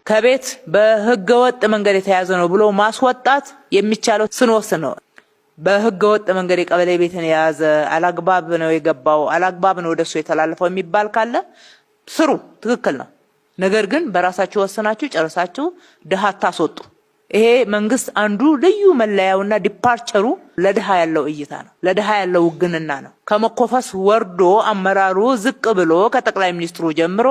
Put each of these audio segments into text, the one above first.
ከቤት በህገወጥ መንገድ የተያዘ ነው ብሎ ማስወጣት የሚቻለው ስንወስን ነው። በህገ ወጥ መንገድ የቀበሌ ቤትን የያዘ፣ አላግባብ ነው የገባው፣ አላግባብ ነው ወደሱ የተላለፈው የሚባል ካለ ስሩ፣ ትክክል ነው። ነገር ግን በራሳችሁ ወስናችሁ ጨርሳችሁ ድሃ አታስወጡ። ይሄ መንግስት አንዱ ልዩ መለያውና departure ኡ ለድሃ ያለው እይታ ነው፣ ለድሃ ያለው ውግንና ነው። ከመኮፈስ ወርዶ አመራሩ ዝቅ ብሎ ከጠቅላይ ሚኒስትሩ ጀምሮ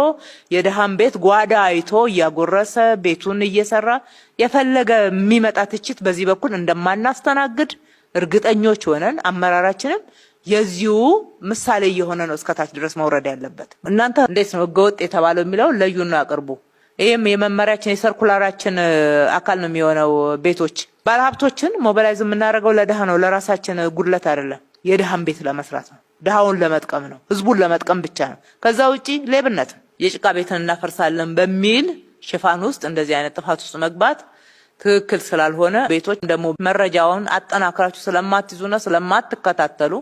የድሃን ቤት ጓዳ አይቶ እያጎረሰ ቤቱን እየሰራ፣ የፈለገ የሚመጣ ትችት በዚህ በኩል እንደማናስተናግድ እርግጠኞች ሆነን አመራራችንም የዚሁ ምሳሌ እየሆነ ነው እስከታች ድረስ መውረድ ያለበት። እናንተ እንዴት ነው ህገወጥ የተባለው የሚለውን ለዩና አቅርቡ። ይህም የመመሪያችን የ circular ኣችን አካል ነው የሚሆነው። ቤቶች ባለሀብቶችን mobilize የምናደርገው ለድሃ ነው፣ ለራሳችን ጉድለት አይደለም። የድሃን ቤት ለመስራት ነው፣ ድሃውን ለመጥቀም ነው፣ ህዝቡን ለመጥቀም ብቻ ነው። ከዛ ውጪ ሌብነት የጭቃ ቤትን እናፈርሳለን በሚል ሽፋን ውስጥ እንደዚህ አይነት ጥፋት ውስጥ መግባት ትክክል ስላልሆነ፣ ቤቶች ደግሞ መረጃውን አጠናክራችሁ ስለማትይዙና ስለማትከታተሉ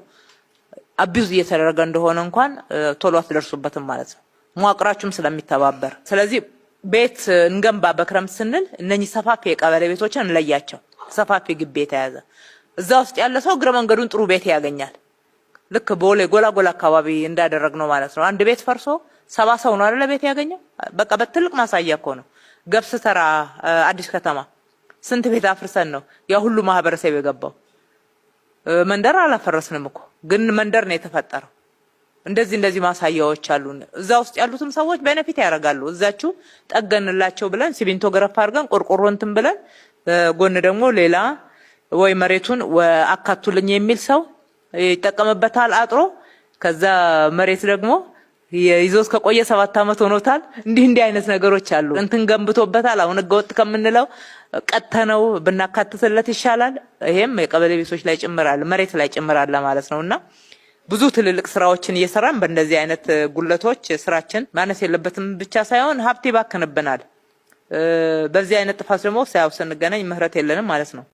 abuse እየተደረገ እንደሆነ እንኳን ቶሎ አትደርሱበትም ማለት ነው፣ መዋቅራችሁም ስለሚተባበር። ስለዚህ ቤት እንገንባ በክረምት ስንል እነኚህ ሰፋፊ የቀበሌ ቤቶችን እንለያቸው። ሰፋፊ ግቢ የተያዘ፣ እዛ ውስጥ ያለ ሰው እግረ መንገዱን ጥሩ ቤት ያገኛል። ልክ ቦሌ ጎላጎላ አካባቢ እንዳደረግ ነው ማለት ነው። አንድ ቤት ፈርሶ 70 ሰው ነው አይደለ ቤት ያገኘው። በቃ በትልቅ ማሳያ እኮ ነው። ገብስ ተራ አዲስ ከተማ ስንት ቤት አፍርሰን ነው ያ ሁሉ ማህበረሰብ የገባው? መንደር አላፈረስንም እኮ፣ ግን መንደር ነው የተፈጠረው። እንደዚህ እንደዚህ ማሳያዎች አሉን። እዛ ውስጥ ያሉትም ሰዎች benefit ያደርጋሉ። እዛችሁ ጠገንላቸው ብለን ሲሚንቶ ገረፍ አድርገን ቆርቆሮ እንትን ብለን ጎን ደግሞ ሌላ ወይ መሬቱን አካቱልኝ የሚል ሰው ይጠቀምበታል አጥሮ። ከዛ መሬት ደግሞ ይዞ እስከቆየ 7 ዓመት ሆኖታል። እንዲህ እንዲህ አይነት ነገሮች አሉ። እንትን ገንብቶበታል። አሁን ህገወጥ ከምንለው ቀጥተነው ብናካትትለት ይሻላል። ይሄም የቀበሌ ቤቶች ላይ ጭምራል፣ መሬት ላይ ጭምራል ማለት ነው። እና ብዙ ትልልቅ ስራዎችን እየሰራን በእንደዚህ አይነት ጉለቶች ስራችን ማነስ የለበትም ብቻ ሳይሆን ሀብት ይባክንብናል። በዚህ አይነት ጥፋት ደግሞ ያው ስንገናኝ ምህረት የለንም ማለት ነው።